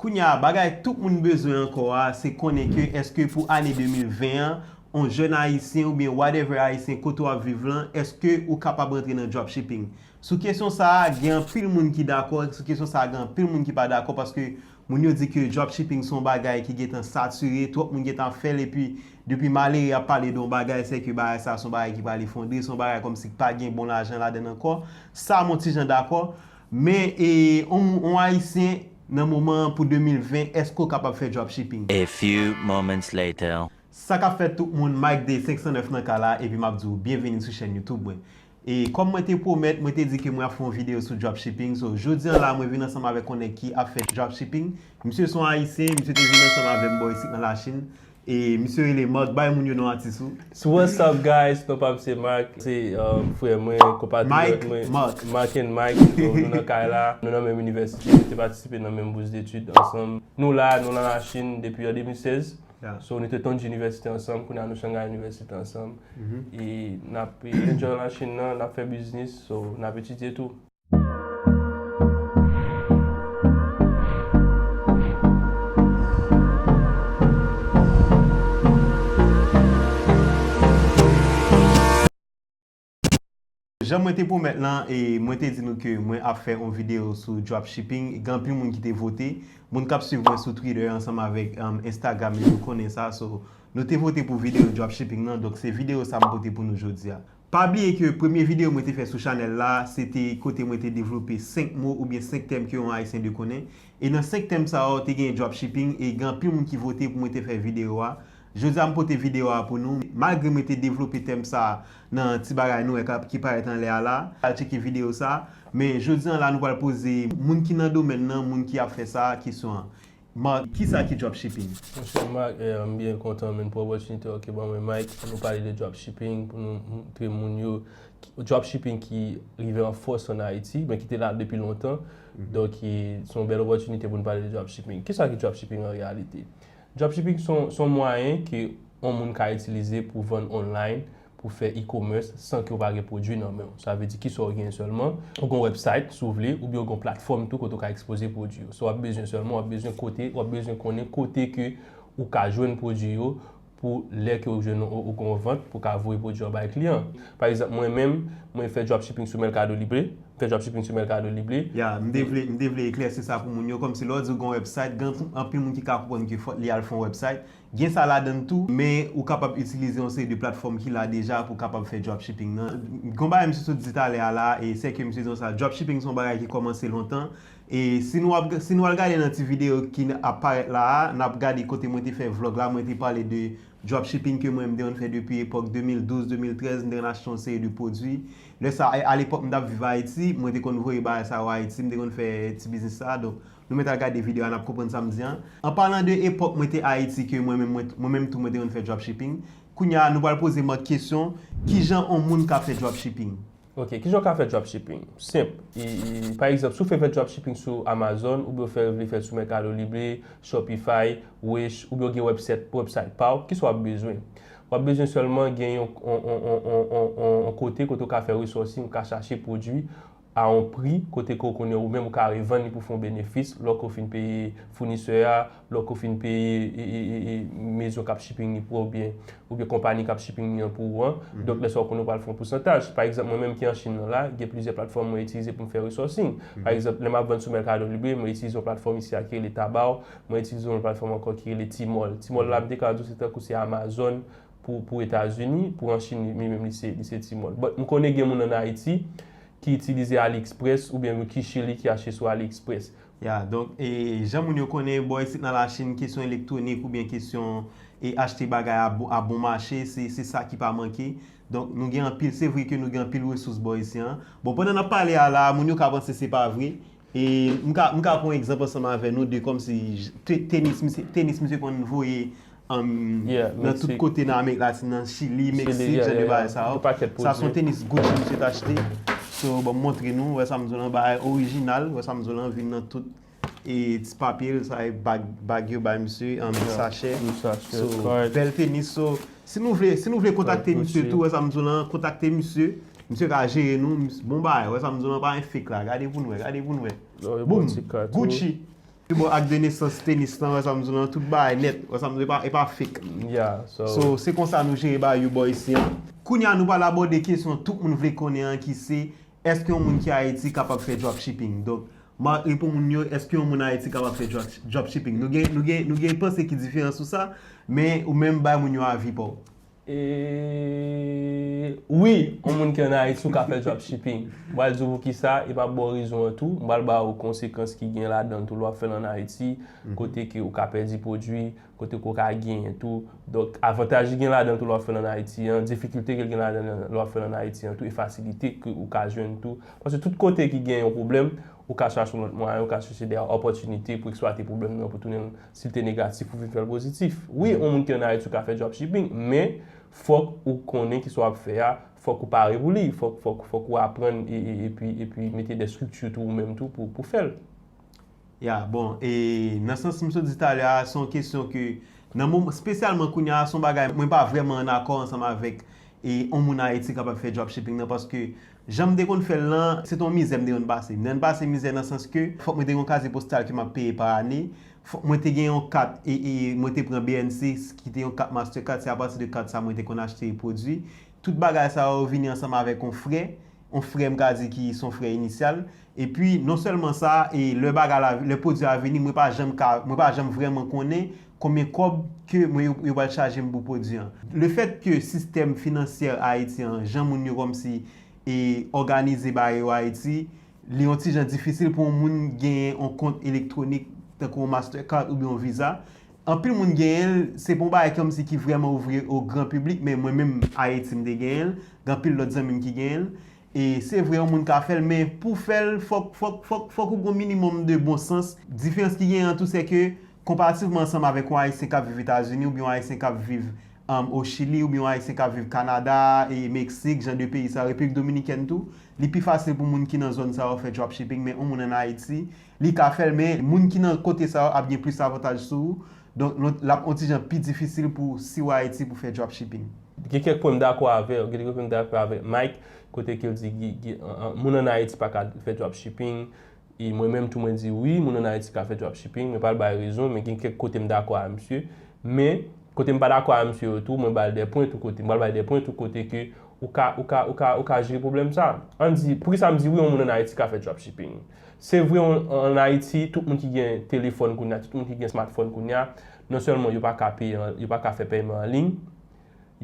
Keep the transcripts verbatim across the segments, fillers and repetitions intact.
Kounye a, bagay tout moun bezwen ankò a, se konnen ke èske pou ane de mil ven an, on jèn ayisyen oubyen whatever ayisyen kote w ap viv lan, èske ou kapab rantre nan dropshipping? Sou kesyon sa a, gen anpil moun ki dakò, sou kesyon sa a, gen anpil moun ki pa dakò, paske moun yo di ke dropshipping se yon bagay ki gentan satire, twòp moun gentan ap fè l, epi depi malere ap pale de yon bagay, se ke bagay sa a se yon bagay ki pral efondre, se yon bagay kòmsi ki pa gen bon lajan ladan l ankò. Sa, m yon ti jan dakò, men, e, on, on ayisyen, nan moman an pou de mil ven, èske w kapab fè dropshipping? A few moments later. Sa k ap fèt tout moun, Mike de senk san nèf nan kay la, epi m ap di w byenveni sou chèn YouTube mwen. E kòm mwen te pwomèt, mwen te di ke mwen ap fè yon videyo sou dropshipping. So, jodi an la, mwen vin ansanm avèk yon nèg ki ap fè dropshipping. Misye se yon ayisyen, misye te vin ansanm avè m bò isit nan Lachin. E misye rele Marc, bay moun yo non atis ou. So what's up guys, non pa m se Marc, se um, frè mwen, konpatriyòt mwen, Marc and Mike, so, nou nan kay la, nou nan menm inivèsite, nou te patisipe nan menm bous detid ansanm. Nou la, nou nan Lachin depi an de mil sèz. So, nou te Tonj Inivèsite ansanm, kounye a nou Shanghai Inivèsite ansanm. E n ap enjoy Lachin nan, n ap fè biznis, so, n ap etidye tou. Jan mwen te pwomèt lan, e mwen te di nou ke mwen ap fè yon videyo sou dropshipping. Gen anpil moun ki te vote. Moun k ap swiv mwen sou Twitter ansanm avèk, um, Instagram yo, nou konnen sa. So, nou te vote pou videyo dropshipping lan. Donk, se videyo sa m pote pou nou jodi a. Pa bliye ke premye videyo mwen te fè sou chanèl la, se te kote mwen te devlope senk mo oubyen senk tèm ke yon Ayisyen dwe konnen. E nan senk tèm sa yo, te gen dropshipping, e gen anpil moun ki vote pou mwen te fè videyo a. Jodi a, m pote videyo a pou nou. Malgre mwen te devlope tèm sa a nan ti bagay nou wè k ap, ki parèt anlè a la, al tcheke videyo sa a. Men jodi an la, nou pral poze moun ki nan domèn nan, moun ki ap fè sa, kesyon an. Marc, kisa ki dropshipping? Monchè Marc, eh, m byen kontan menm pou opòtinite w ke ban mwen Mike pou nou pale de dropshipping, pou nou montre moun yo ki- dropshipping ki rive an fòs an Ayiti, men ki te la depi lontan. Donk, e, se yon bèl opòtinite pou nou pale de dropshipping. Kisa ki dropshipping an reyalite? Dropshipping se yon, se yon mwayen ke yon moun ka itilize pou vann online, pou fè e-commerce san ke w pa gen pwodui nan men w. Sa vle di kisa w gen sèlman, ou gen yon website, si w vle, oubyen ou gen yon platfòm tou kote w ka ekspoze pwodui yo. Sa w ap bezwen sèlman, w ap bezwen kote, w ap bezwen konnen kote ke ou ka jwenn pwodui yo pou lè ke w jwenn ou, ou gen yon vant pou w ka voye pwodui an bay kliyan. Pa egzanp, mwen menm, mwen fè dropshipping sou Mercado Libre, fè dropshipping sou Mercado Libre. Ya, m te vle, m te vle eklèsi sa pou moun yo, kòmsi lè w di w gen yon website, gen anpil moun ki ka konprann ke fòk li al fè yon website. Gen sa ladan l tou, men ou kapab itilize yon seri de platfòm ki la deja pou w kapab fè dropshipping nan. Gon bagay misye sot di talè a la, e sè ke misye di konsa, dropshipping se yon bagay ki kòmanse lontan. E si nou ap, si nou al gade nan ti videyo ki ap parèt la a, n ap gade kote mwen te fè vlòg la, mwen te pale de dropshipping ke mwen m te konn fè depi epòk de mil douz, de mil trèz, m te konn achte yon seri de pwodui. Lè sa a, alepòk m t ap viv Ayiti, mwen te konn voye bagay sa yo Ayiti, m te konn fè ti biznis sa a. Donk, nou mèt al gade videyo a, n ap konprann sa m di an. An palan de epòk mwen te Ayiti, ke mwen menm, mwen, mwen menm tou mwen te konn fè dropshipping. Kounye a, nou pral poze Marc kesyon, kijan yon moun ka fè dropshipping? Ok, kijan w ka fè dropshipping? Senp. E, e, pa egzanp, si w fè, fè dropshipping sou Amazon, oubyen w fè, vle fè l sou Mercado Libre, Shopify, Wish, oubyen w gen website, website pa w, kisa w ap bezwen? W ap bezwen sèlman gen yon, yon, yon kote kote w ka fè resourcing, ou ka chache pwodui a yon pri kote ke w konnen ou menm ou ka revann li pou fè yon benefis, lòk ou fin peye founisè a, lòk ou fin peye e, e, e, e, mezon k ap shipping li pou ou, oubyen, oubyen konpayi k ap shipping li an pou ou an. Donk, lè sa w konnen w pral fè yon pousantaj. Pa egzanp, mwen menm ki an Chin nan la, gen plizyè platfòm mwen itilize pou m fè resourcing. Pa egzanp, lè m ap vann sou Mercado Libre, mwen itilize yon platfòm isi a ki rele Taobao, mwen itilize yon platfòm ankò ki rele Tmall. Tmall la, m te ka di w se tankou se Amazon pou, pou Etazini, pou an Chin, li menm li se, li se Tmall. But, m konnen gen moun an Ayiti ki itilize AliExpress oubyen ki Chili ki achte sou AliExpress. Ya, donk, e, jan moun yo konnen, bò isit nan Lachin, kesyon elektwonik oubyen kesyon, e, achte bagay a bon, a bon mache, se, se sa ki pa manke. Donk, nou gen anpil, se vre ke nou gen anpil resous bò isi an. Bon, pandan n ap pale a la, moun yo ka panse se pa vre. E m ka, m ka pran yon egzanp ansanm avè nou de kòmsi te-, tenis, misye, tenis misye konn voye, um, nan tout kote nan Amerik Latin nan, Chili, Meksik, jan de bagay sa yo. Sa se yon tenis Gucci misye t achte. So, ban m montre nou, wè sa m di w lan, bagay orijinal, wè sa m di w lan, vin nan tout, e, ti papye, sa e bag, bag yo bay misye, um, sachè. So, bèl tenis. So, si nou vle, si nou vle kontakte misye tou, wè sa m di w lan, kontakte misye. Misye ka jere nou, mis-, bon bagay, wè sa m di w lan, pa gen fake la, gade pou n wè, gade pou n wè. Boom, Gucci. Bon, ak de nesans tenis lan, wè sa m di w lan, tout bagay nèt, wè sa m di w, e pa, e pa fake. Yeah, so, So, se konsa nou jere bagay yo bò isi an. Kounye a, nou pral abòde kesyon tout moun vle konnen an, ki se, èske yon moun ki Ayiti kapab fè dropshipping? Donk, m a reponn moun yo, èske yon moun Ayiti kapab fè drop- dropshipping? Nou gen, nou gen, nou gen panse ki diferan sou sa, men ou menm bay moun yo avi pa w. E, wi, yon moun ki ann Ayiti ou ka fè dropshipping. M pral di w poukisa, e m ap ba w rezon an tou. M pral ba w konsekans ki gen ladan l tou lè w ap fè l ann Ayiti, kote ke ou ka pèdi pwodui, kote ke ou ka genyen tou. Donk, avantaj li gen ladan l tou lè w ap fè l ann Ayiti an, difikilte ke l gen ladan l lè w ap fè l ann Ayiti an tou, e fasilite ke ou ka jwenn tou. Paske tout kote ki gen yon pwoblèm, ou ka chache yon lòt mwayen, ou ka chache de opòtinite pou eksplwate pwoblèm nan, pou tounen l, si l te negatif, pou vin fè l pozitif. Wi, yon moun ki ann Ayiti ou ka fè dropshipping, men fòk ou konnen kisa w ap fè a, fòk ou pare pou li, fòk, fòk, fòk ou aprann e, e, epi, epi mete de estrikti tou ou menm tou pou, pou fè l. Ya, bon, e nan sans m sot di talè a, se yon kesyon ke, nan moman, espesyalman kounye a, se yon bagay, mwen pa vrèman ann akò ansanm avèk e yon moun Ayiti kapab fè dropshipping nan, paske jan m te konn fè l lan, se te yon mizè m te konn pase. M te konn pase mizè nan sans ke fòk mwen te gen yon kazye postal ke m ap peye pa ane, fòk mwen te gen yon kat, e, e mwen te pran B N C, ki te yon kat Mastercard, se apati de kat sa mwen te konn achte pwodui. Tout bagay sa yo vini ansanm avèk yon frè, yon frè m ka di ki se yon frè inisyal. Epi, non sèlman sa, e lè bagay la, lè pwodui a vini, mwen pa janm ka, mwen pa janm vrèman konnen konbyen kòb ke mwen yo, yo pral chaje m pou pwodui an. Lefèt ke sistèm finansyè Ayiti an, jan moun yo kòmsi e òganize bagay yo Ayiti, li yon ti jan difisil pou yon moun genyen yon kont elektwonik tankou yon Mastercard oubyen yon Visa. Anpil moun genyen l, se pa yon bagay kòmsi ki vrèman ouvri o gran piblik, men mwen menm Ayiti m te genyen l, gen anpil lòt zanmi m ki genyen l. E se vre yon moun ka fè l, men pou fè l, fòk, fòk, fòk, fòk ou gen yon minimòm de bon sans. Diferans ki genyen an tou, se ke, konparativman ansanm avèk yon Ayisyen k ap viv Etazini oubyen yon Ayisyen k ap viv um, o Chili, oubyen yon Ayisyen k ap viv Kanada, e Meksik, jan de peyi sa, Repiblik Dominikèn tou, li pi fasil pou moun ki nan zòn sa yo fè dropshipping, men yon moun ann Ayiti, li ka fè l, men moun ki nan kote sa yo ap gen plis avantaj sou ou. Donk, l ap yon ti jan pi difisil pou si w Ayiti pou fè dropshipping. Gen kèk pwen m dakò avè w, gen kèk pwen m dakò avè Mike, kote ke l di ki, ki, an, an, moun ann Ayiti pa ka fè dropshipping, e mwen menm tou mwen di wi, moun ann Ayiti ka fè dropshipping, mwen pral bay rezon, men gen kèk kote m dakò a misye. Men, kote m pa dakò a misye yo tou, mwen ba l de pwen tou kote, m pral bay de pwen tou kote ke ou ka, ou ka, ou ka, ou ka jere pwoblèm sa. Ann di, poukisa m di wi, yon moun ann Ayiti ka fè dropshipping? Se vre, an, ann Ayiti, tout moun ki gen telefòn kounye a, tout moun ki gen smartphone kounye a, non sèlman yo pa ka peye, yo pa ka fè pèyman an liy,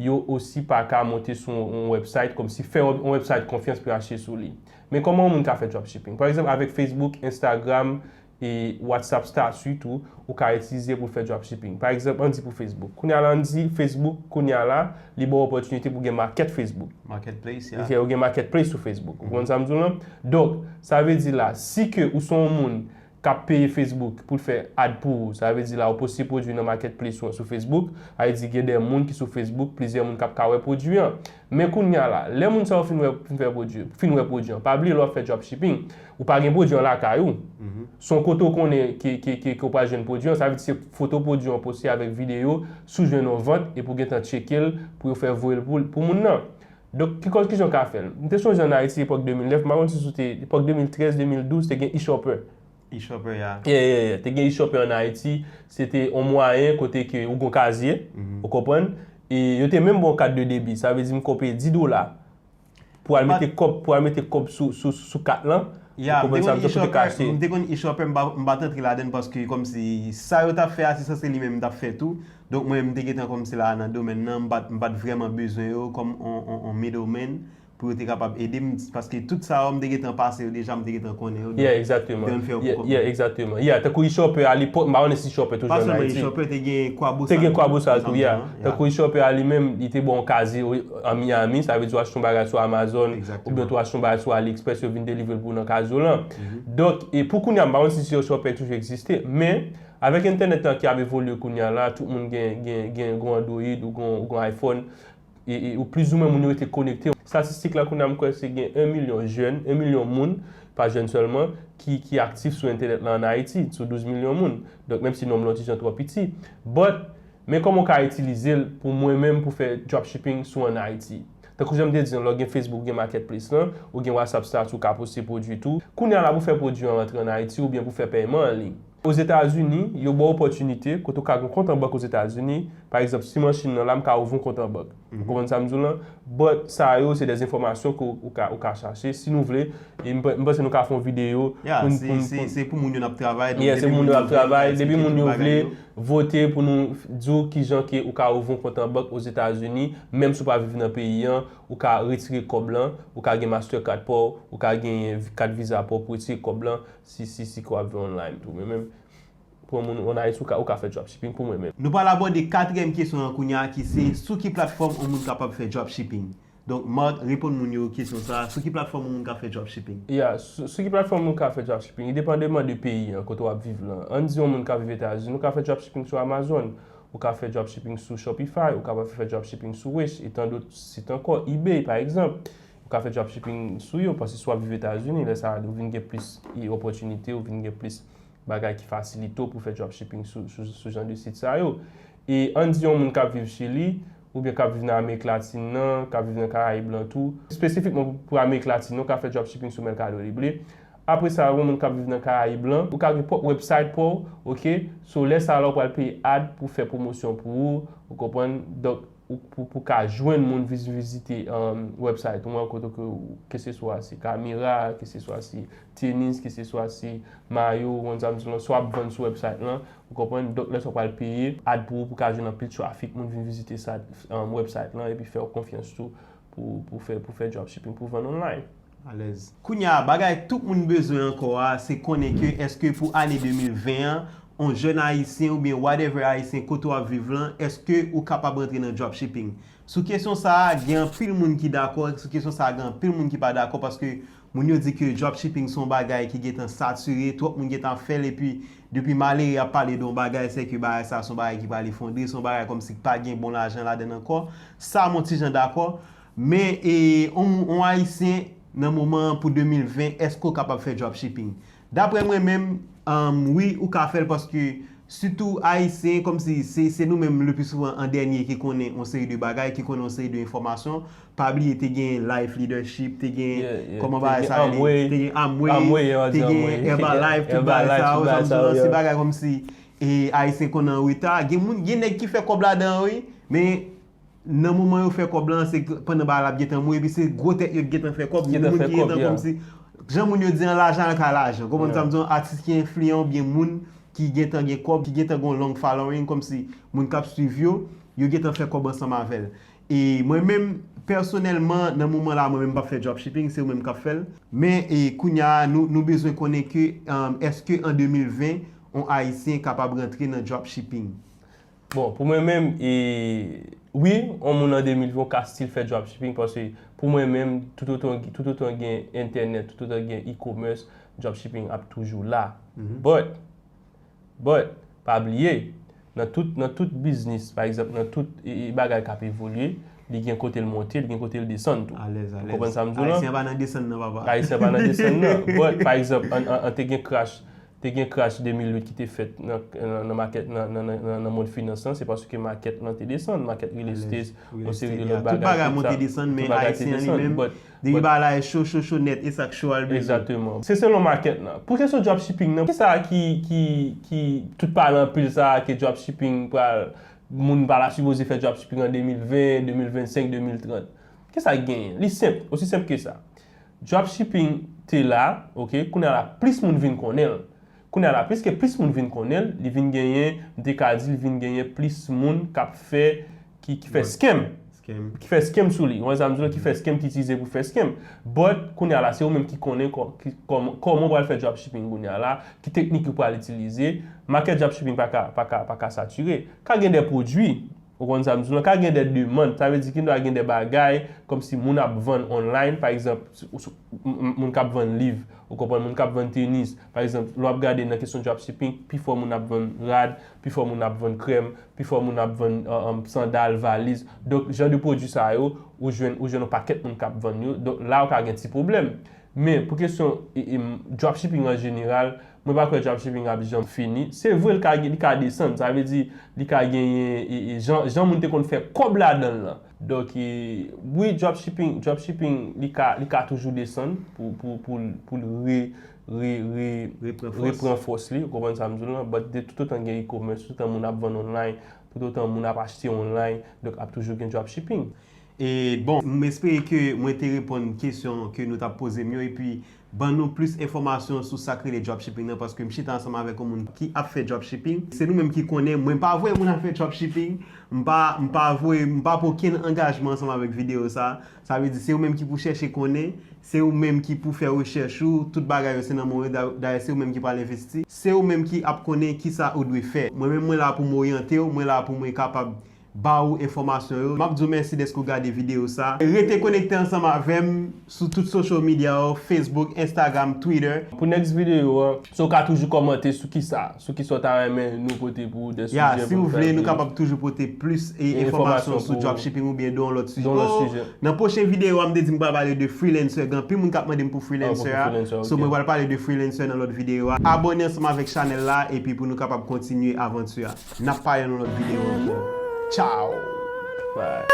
yo osi pa ka monte sou yon website, kòmsi fè yon website konfyans pou yo achte sou li. Men kòman yon moun ka fè dropshipping? Pa egzanp, avèk Facebook, Instagram, e WhatsApp statut tou, ou ka itilize pou fè dropshipping. Pa egzanp, ann di pou Facebook. Kounye a la, ann di Facebook, kounye a la, li ba w opòtinite pou gen market Facebook. Marketplace, ya. Ok, ou gen marketplace sou Facebook. Ou konn sa m di w lan? Donk, sa vle di la, si ke ou se yon moun k ap peye Facebook pou l fè ad pou ou, sa vle di la, ou poste pwodui nan marketplace ou an sou Facebook, sa vle di gen de moun ki sou Facebook, plizyè moun k ap ka wè pwodui an. Men kounye a la, lè moun sa yo fin wè, fin fè pwodui, fin wè pwodui an, pa bliye lè w ap fè dropshipping, ou pa gen pwodui an lakay ou. Se yon kote w konnen ke, ke, ke, ke w pral jwenn pwodui an, sa vle di se foto pwodui an poste avèk videyo, si w jwenn yon vant, epi w gentan tcheke l pou yo fè voye l pou, pou moun nan. Donk, ki kòz, kijan w ka fè l? M te sonje ann Ayiti epòk de mil nèf, m pa konn si se te epòk de mil trèz, de mil douz, te gen eShopper. eShopper, ya. Yeah, yeah, yeah. Te gen eShopper ann Ayiti, se te yon mwayen kote ke ou gon kazye, ou konprann? E yo te menm ba w kat de debi, sa vle di m konpe di dola pou al mete kòb, pou al mete kòb sou, sou, sou kat lan. Ya, Ou m te konprann sa konn m di w, pou te ka eShopper, achte. M te konn eShopper, m pa, m pa t antre ladan l paske kòmsi sa yo t ap fè a, se sanse li menm m t ap fè tou. Donk mwen, m te gentan kòmsi la nan domèn nan, m pa t, m pa t vrèman bezwen yo kòm on, on, on middleman pou yo te kapab ede m, paske tout sa yo, m te gentan pase yo deja, m te gentan konnen yo. Donk, Yeah, egzakteman. m te konn fè yo pou Yeah, kòm yeah, egzakteman. Yeah, tankou eShopper a lepòk, m pa konnen si eShopper toujou Pa ann sèlman Ayiti. eShopper, te gen Kwabosan. Te gen Kwabosan tou, yeah. Yeah. Tankou eShopper a li menm, li te ba w yon kazye an Miami, sa vle di w achte yon bagay sou Amazon, Egzakteman. Oubyen tou achte yon bagay sou AliExpress, yo vin deliver l pou w nan kaz yo lan. Donk, e pou kounye a, m pa konn si eShopper toujou egziste, men avèk entènèt lan ki ap evolye kounye a la, tout moun gen, gen, gen, gon Android ou gon, ou gon iPhone, e, e, ou plizoumwen moun yo rete konekte. Estatistik la kounye a, m kwè se gen yon milyon jèn, yon milyon moun, pa jèn sèlman, ki, ki aktif sou entènèt la ann Ayiti, sou douz milyon moun. Donk, menm si nonb lan yon ti jan twò piti. But, men kòman w ka itilize l pou mwen menm pou fè dropshipping sou ann Ayiti? Tankou jan m te di an, lè w gen Facebook, ou gen Marketplace lan, ou gen WhatsApp statut, ou ka poste pwodui tou. Kounye a la pou fè pwodui an rantre ann Ayiti oubyen pou fè pèyman an liy. Ozetazini, yo ba w opòtinite kote w ka gen kont an bank Ozetazini. Pa egzanp, si m an Chin nan la, m ka ouvri yon kont an bank. Ou konprann sa m di w lan? But sa yo, se de enfòmasyon ke w, ou ka, ou ka chache. Si nou vle, e m, m panse nou ka fè yon videyo Yeah, pou n- se pou n- se- pou n- se pou moun yo n ap travay. Donk, Yeah, se depi moun yo moun ap yo vle, n ka travay. Depi eksplike moun tout yo bagay vle yo. Vote pou nou di w kijan ke ou ka ouvri yon kont an bank Ozetazini, menm si w pa viv nan peyi an, ou ka retire kòb lan, ou ka gen Mastercard pa w, ou ka gen kat Visa pa w pou retire kòb lan, si, si, si ke w ap viv online tou. Men menm, pou yon moun an Ayiti, ou ka, ou ka fè dropshipping pou mwen menm. Nou pral abòde katriyèm kesyon an kounye a ki se sou ki platfòm yon moun kapab fè dropshipping. Donk, Mark, reponn moun yo kesyon sa a. Sou ki platfòm yon moun ka fè dropshipping? Yeah, sou, sou ki platfòm ou ka fè dropshipping? Li depandeman de peyi an, kote w ap viv lan. Ann di yon moun ka viv Etazini, ou ka fè dropshipping sou Amazon, ou ka fè dropshipping sou Shopify, ou kapab fè dropshipping sou Wish, e tan dòt sit ankò, eBay pa egzanp. Ou ka fè dropshipping sou yo, paske si w ap viv Etazini, lè sa a, ou vin gen plis e, opòtinite, ou vin gen plis bagay ki fasilite w pou fè dropshipping sou, sou, sou jan de sit sa yo. E ann di yon moun k ap viv Chili, oubyen k ap viv nan Amerik Latin nan, k ap viv nan Karayib lan tou. Espesifikman pou, pou Amerik Latin nan, ou ka fè dropshipping sou Mercado Libre. Apre sa, yon moun k ap viv nan Karayib lan, ou ka gen pwòp website pa w, oke? So, lè sa a la, ou pral peye ad pou fè pwomosyon pou ou, ou konprann? Donk, ou, pou, pou ka jwenn moun viz, vizite um, website ou an, kote ke, keseswa se kamera, keseswa se tenis, keseswa se mayo, ou konn sa m di w lan, si w ap vann sou website lan, ou konprann? Donk, lè sa w pral peye ad pou ou, pou ka jwenn anpil traffic, moun vin vizite sa, um, website lan, epi fè w konfyans tou pou, pou fè, pou fè dropshipping, pou vann online. Alèz. Kounye a, bagay tout moun bezwen ankò a, se konnen ke èske pou ane de mil ven an, on jèn ayisyen oubyen whatever ayisyen kote w ap viv lan, èske ou kapab rantre nan dropshipping? Sou kesyon sa a, gen anpil moun ki dakò, sou kesyon sa a, gen anpil moun ki pa dakò paske moun yo di ke dropshipping se yon bagay ki gentan satire, twòp moun gentan ap fè l, epi depi malere ap pale de yon bagay, se ke bagay sa a se yon bagay ki pral efondre, se yon bagay kòmsi ki pa gen bon lajan ladan l ankò. Sa, m yon ti jan dakò. Men, e, on, on ayisyen, nan moman an pou de mil ven, èske w kapab fè dropshipping? Daprè mwen menm, um, wi, ou ka fè l paske sitou ayisyen, kòmsi se, se nou menm le pli souvan an dènye ki konnen yon seri de bagay, ki konnen yon seri de enfòmasyon. Pa bliye, te gen Life Leadership, te gen, Yeah, yeah. kòman Te bagay gen sa rele? Amway. Te gen Amway, Amway, yo, te di gen Amway. Herbalife, tout bagay Herbalife, sa tout yo, bagay sa m di w lan, yo. Se bagay kòmsi e, ayisyen konn an reta. Gen moun, gen nèg ki fè kòb ladan, wi, men nan moman yo fè kòb lan, se pandan bagay la ap gentan mouri, epi se gwo tèt yo ki gentan fè kòb, Gentan moun fè ki kòb, gentan yeah. Kòmsi, jan moun yo di an, lajan ka lajan. Konprann Yeah. Sa m di w, atis ki enfliyan oubyen moun ki gentan gen kòb, ki gentan gen yon long following, kòmsi moun k ap swiv yo, yo gentan fè kòb ansanm avè l. E mwen menm, pèsonèlman, nan moman la, mwen menm m p ap fè dropshipping, se ou menm k ap fè l. Men, e, kounye a, nou, nou bezwen konnen ke, um, èske an de mil ven, yon ayisyen kapab rantre nan dropshipping? Bon, pou mwen menm, e, wi, yon moun an de mil ven ka still fè dropshipping, paske pou mwen menm, toutotan, toutotan gen entènèt, toutotan gen e-commerce, dropshipping ap toujou la. But, but, pa bliye, nan tout, nan tout biznis, pa egzanp, nan tout e, e bagay k ap evolye, li gen kote l monte, li gen kote l desann tou. Alèz, alèz. Konprann sa m di w lan? Ayisyen pa nan desann nan, papa. Ayisyen pa nan desann nan. But, pa egzanp, an, an, an te gen crash, te gen crash de mil uit ki te fèt nan, nan, nan market, nan, nan, nan, nan, nan mond finans lan, se paske market lan te desann, market real estate, Real yon seri de estate, lòt yeah. bagay. Tout bagay Tout monte sa, desann, tout men bagay te ayisyen an li desann, menm, but, depi but, bagay la e cho, cho, cho nèt, e sa k cho al bebe. Egzakteman. Se selon market lan. Pou kesyon dropshipping nan, kisa ki, ki, ki tout pale anpil sa a ke dropshipping pral, moun pa ta sipoze fè dropshipping an de mil ven, de mil vennsenk, de mil trant? Kisa ki genyen? Li senp, osi senp ke sa. Dropshipping te la, oke, kounye a la plis moun vin konnen l. Kounye a la, piske plis moun vin konnen l, li vin genyen, m te ka di l vin genyen plis moun k ap fè, ki, ki fè scam. Ki fè scam sou li. Ou wè sa m di w, ki fè scam, ki itilize pou fè scam. But, kounye a la, se ou menm ki konnen kò-, ki, kòman, kòman w pral fè dropshipping kounye a la, ki teknik ou pral itilize. Maket dropshipping pa ka, pa ka, pa ka satire. Ka gen de pwodui, ou konn sa m di w lan, ka gen de demann. Sa vle di ki dwa gen de bagay, kòmsi moun ap vann online, pa egzanp, si, si, m, m, moun k ap vann liv, ou konprann, moun k ap vann tenis. Pa egzanp, lè w ap gade nan kesyon dropshipping, pifò moun ap vann rad, pifò moun ap vann krèm, pifò moun ap vann, uh, um, sandal, valiz. Donk, jan de pwodui sa yo, ou jwenn, ou jwenn yon pakèt moun k ap vann yo. Donk, la, ou ka gen ti pwoblèm. Men, pou kesyon, e, e, dropshipping an jeneral, mwen pa kwè dropshipping ap janm fini. Se vre, li ka, li ka desann. Sa vle di, li ka genyen, e, e, jan, jan moun te konn fè kòb ladan l lan. Donk, e, wi, dropshipping, dropshipping, li ka, li ka toujou desann pou, pou, pou, pou l re-, re, re, Repran fòs. repran fòs li, ou konprann sa m di w lan, but de tout otan gen e-commerce, tout otan moun ap vann online, tout otan moun ap achte online, donk ap toujou gen dropshipping. E bon, m espere ke mwen te reponn kesyon ke nou t ap poze m yo, epi ban nou plis enfòmasyon sou sa k rele dropshipping nan, paske m chita ansanm avèk yon moun ki ap fè dropshipping. Se nou menm ki konnen, mwen pa voye moun al fè dropshipping, m pa, m pa voye, m pa pran okenn angajman ansanm avèk videyo sa. Sa vle di se ou menm ki pou chèche konnen, se ou menm ki pou fè rechèch ou, tout bagay yo se nan men w, da- dayè se ou menm ki pral envesti, se ou menm ki ap konnen kisa ou dwe fè. Mwen menm mwen la pou m oryante w, mwen la pou mwen kapab ba ou enfòmasyon yo. M ap di w mèsi dèske w gade videyo sa. Rete konekte ansanm avè m sou tout social media yo, Facebook, Instagram, Twitter. Pou next videyo an, so w ka toujou kòmante sou kisa, sou kisa w ta renmen nou pote pou ou de Ya, sijè si pou w n vle, fè nou pou kapab toujou pote plis e enfòmasyon sou dropshipping oubyen de yon lòt sijè. Yon lòt sijè. Nan pwochen videyo a, m te di m pral pale de freelancer. Gen anpil moun k ap mande m pou freelancer a. freelancer, So, ok. Mwen pral pale de freelancer nan lòt videyo a. Abòne ansanm avèk chanèl la epi pou nou kapab kontinye avanti a. N ap pale nan lòt videyo ankò. Ciao! Bye.